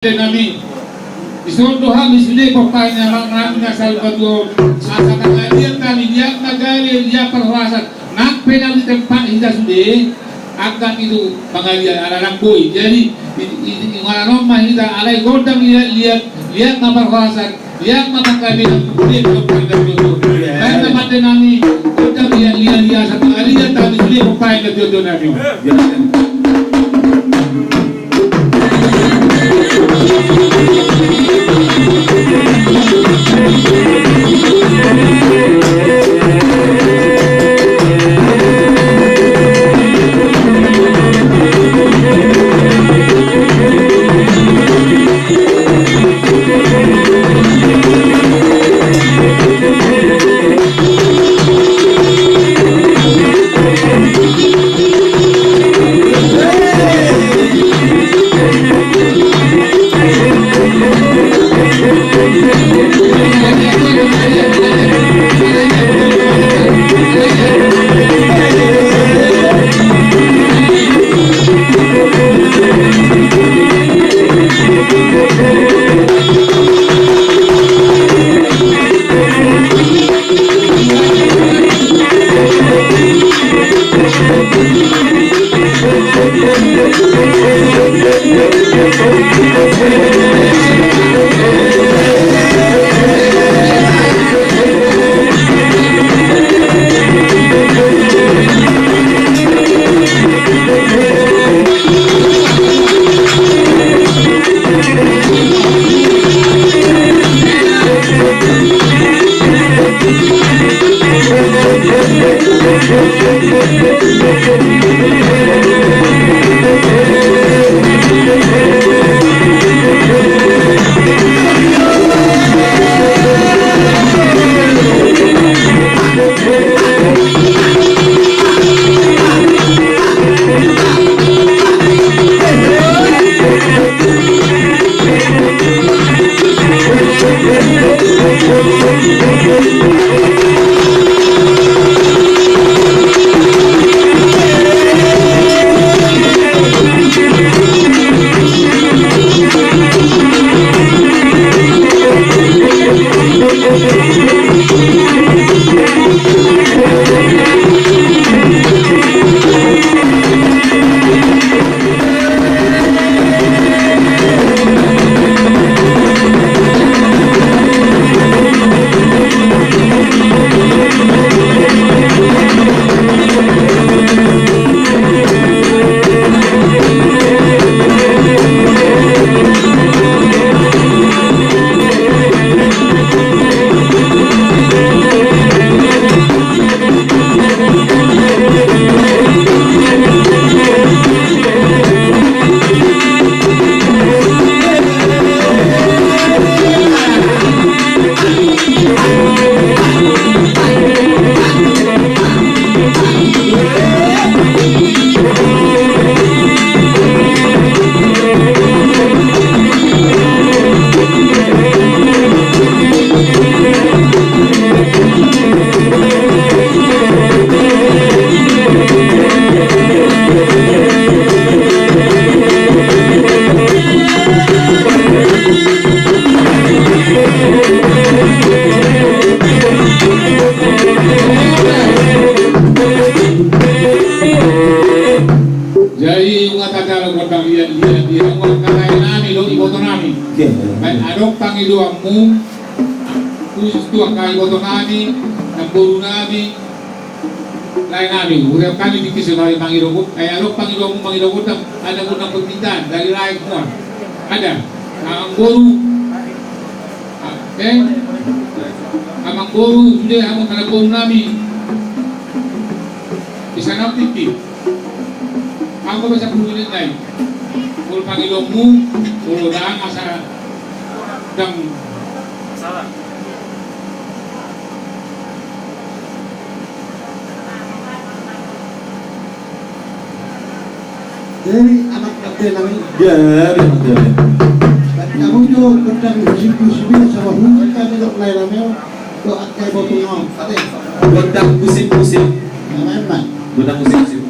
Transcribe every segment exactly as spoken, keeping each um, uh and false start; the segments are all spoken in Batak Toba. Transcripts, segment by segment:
Nami, dison do hami sude pomparan ni amang nami na saur matua on, asa mangaliat hami, liat ma gale, liat parhorasan, nang pe na di tempat hita sude, angka i do mangaliat ala nang boi. Jadi, i, i, i, inganan on ma hita, alai gondang liat, liat, liat ma parhorasan, liat ma panggabean, liat ma panggabean. Baen ma pande nami, gondang liat, liat, liat, asa mangaliat hami sude pomparan na jotjot nami. Jadi, unang tadalo gondang liat, liat, liat, unang tadalo nami, dohot iboto nami. Oke. Baen adong pangidoanmu, khusus tu angka iboto nami, namboru nami, lae nami, hurang hami tingki sonari mangido go-, eh, adong pangidoanmu mangido gondang, ada gondang permintaan dari lae semua. Ada. Amangboru. Ah, eh. Amangboru, sude hamu namboru nami. Di sana tingki. Anggo bisa puluh menit nai. Molo pangidoanmu, molo ndang asa ndang. Jadi, anak kecil nami. Ya, ya, ya. Baen hamu jo gondang husip-husip i, sama husip hami dohot lae nami. Dohot angka iboto on. Ate. Gondang husip-husip. Gondang husip-husip.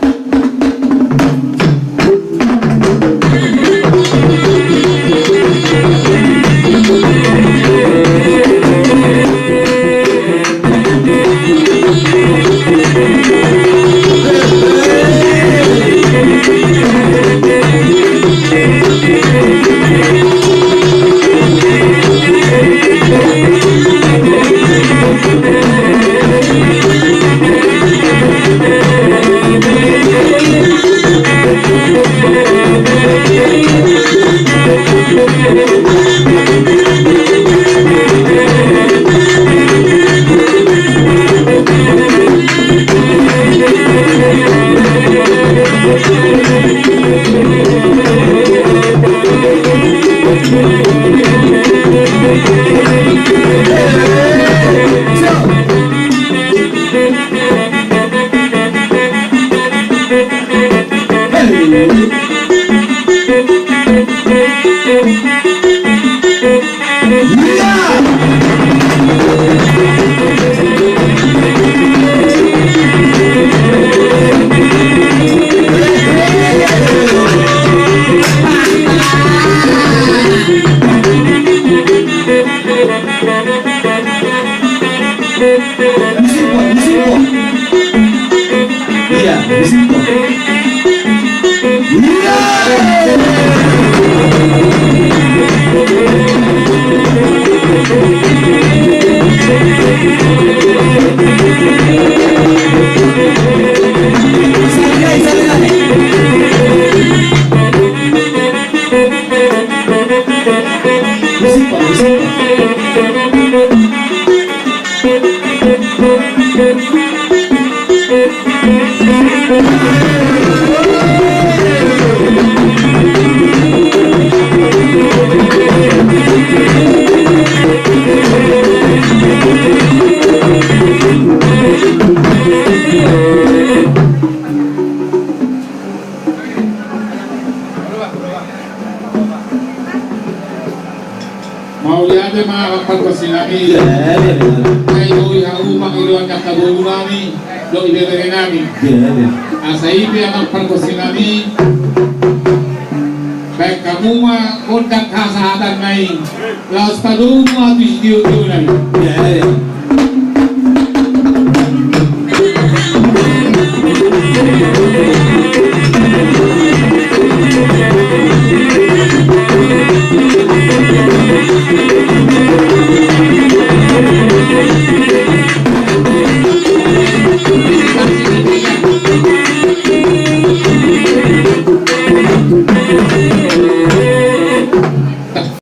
Mauliate ma amang pargonsi nami. Iya, iya, iya. Ai boi hamu mangido ni angka boru nami dohot ibebere nami. Iya, iya. Asa i pe amang pargonsi nami, baen hamu ma gondang hasahatan na i laos padomu ma tu sitiotio nami. Iya, iya.